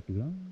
တုၤလီၤ.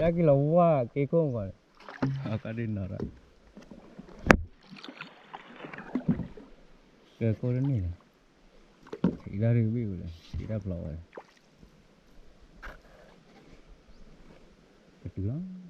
တၢ်က့ၤလီၤဝါက့ၤခိၣ်မီၤ, အကါဒ်နီၤရၣ်, ကဲခိၣ်တန့ၢ်လီၤ, ဆံးတၢ်တဘ့ၣ်ဝဲလဲၣ်, ဆံးတၢ်ဖျိးဝဲ, ကတုၤလီၤ.